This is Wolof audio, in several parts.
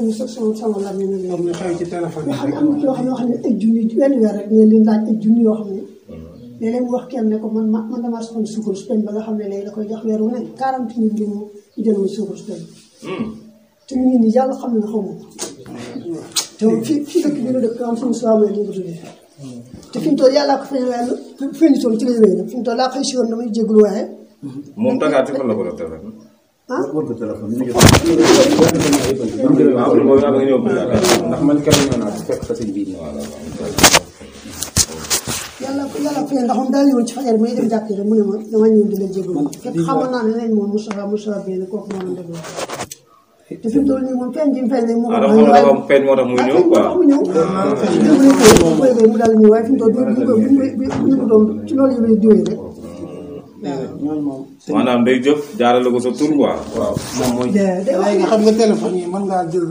ñu sama la ñu am na xew ci téléphone yi xam am yoo xam ne ay junni wenn weer rek ne leen laaj ay junni yoo xam ne léeg-léeg mu wax kenn ne ko man damaa soxla suukar su peñ ba nga xam ne léegi da koy jox weer wu ne 40 000 li mu jël ma suukar su peñ te ñu ngi nii yàlla xam ne xaw ma te fii dëkk bi ñu dëkk am suñu soamee ñu ko tuddee te fi mu toll yàllaa ko feeñitoon ci lay wéy nag fi mu toll laa xëy si woon damay jégalu waaye moom Dakar ci fan la ko def téléphone. war ko téléphone ñu ndax man keroog ñëw naa fekk fa sëñ bii yàlla ko ndax moom daa ñëwoon ci fajar may dem jàkk rek mu ne ma dama ñëw di la jégalu fekk xamoon naa ne leen moom Moussa bi kooku moo doon déglu te fi mu toll nii moom feeñ ji mu feeñ rek mu dafa feeñ moo tax muy ñëw quoi mu daal ñëw waaye fi mu toll bu ñu ko doon ci loolu yi lay diwee rek ñooñu moom maanaam day jëf jaarale ko sa tur quoi. waaw moom mooy. léegi xam nga téléphone yi mën ngaa jël.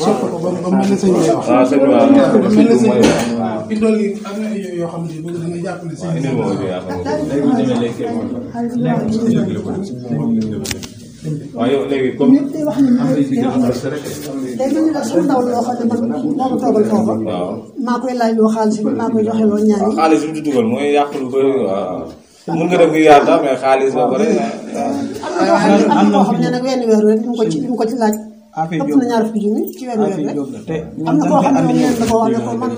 sopp ko ba mel ne sëñ bi wax. waaw sëñ bi waaw ba mel ne sëñ bi wax. fi dool yi am na yoo xam ne bëgg dana jàppale sëñ bi. waaw yow léegi comme. ñëpp day wax ni day mel ni daal sama ndaw loo xam ne man moo ma toogal foofa. waaw maa koy laaj loo xaalis bi maa koy joxe loo ñaan yi. xaalis bi mu ci dugal mooy yàq lu bëri waaw. mun nga def ngir yaar sax mais xaalis ba bëri. am na koo xam ne nag wenn weer rek li mu ko ci laaj. ëpp na ñaar fukki junni ci wenn weer rek. am na koo xam ne moom neen da ko wax ne ko man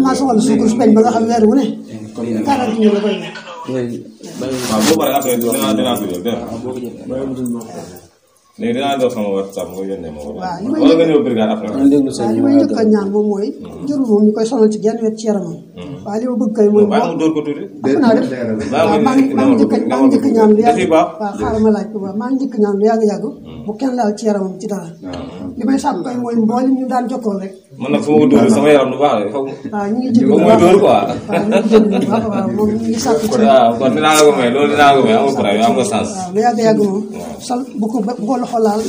maa soxla suukar su peñ ba nga xam weer wu ne. 40 junni la koy def. waaw boo paree après dinaa ko jël dégg nga. léegi dinaa doon sama WhatsApp nga yónnee ma ko. waaw wala nga ñëw brigade après. li may njëkk a ñaan moom mooy. jërul moom ñu koy sonal ci genn wet ci yaramam. waaw li ma bëgg kay mooy. bàyyi mu dóor ko tuuti. naa def waaw maa ngi njëkk a ñaan lu yàgg. waaw xaaral ma laaj ko waaw maa ngi njëkk a ñaan lu yàgg bu kenn laal ci yaramam ci dara. li may sàkk kay mooy mboolem ñu daan jokkoon rek. man nag fu ma ko dóor sama yaram du baax de foog. waaw ñu ngi jégalu mooy dóor quoi. waaw ñu ngi jégalu bu baax waaw moom ñu ngi sàkk ci. waaw kon dinaa la ko may loolu dinaa la ko may am nga problème am nga sens. waaw lu yàgg moom. sal bu ko loxo laal.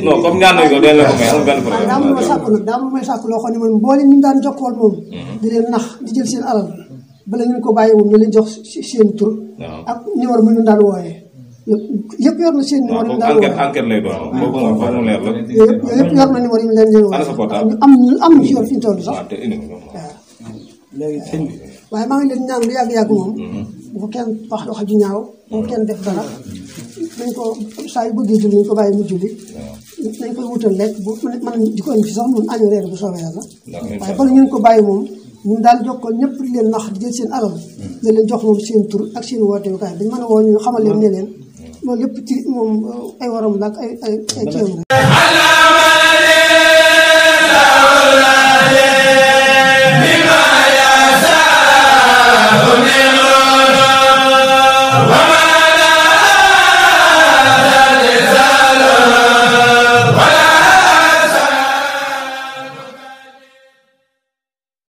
non comme ñaan nañu ko dañ la ko may amul benn problème. daa am lu ma sàkk nag daa am lu may sàkk loo xam ne mooy mboolem ñu daan jokkoon moom. di leen nax di jël seen alal bala ñu ko bàyyi woon ñu leen jox seen tur. ak numéro bu ñu daan wooyee. yëpp yor na seen numéro yi ñu daan wooyee enquête lay doon boobu nga fa mu leer la. yëpp yor na numéro yi ñu leen leen wooyee. ana sa portable am ñu si yor fi ñu toll sax. waaw te indi ko. waaw. léegi sëñ bi. waaye maa ngi leen ñaan lu yàgg moom. bu ko kenn wax wax ju ñaaw. bu ko kenn def dara. nañ ko saa yu bëggee julli nañ ko bàyyi mu julli. nañ koy wutal lekk bu mën di ko indi fi sax mun añu reer bu soobee yàlla. waaye bala ñu ko bàyyi moom ñun daal jokkoo ñëpp di leen nax di jël seen alal. di leen jox moom seen tur ak seen wootewukaay dañ mën a woo ñu xamal leen ne leen loolu yëpp ci moom ay waram la ak ay ceeb rek.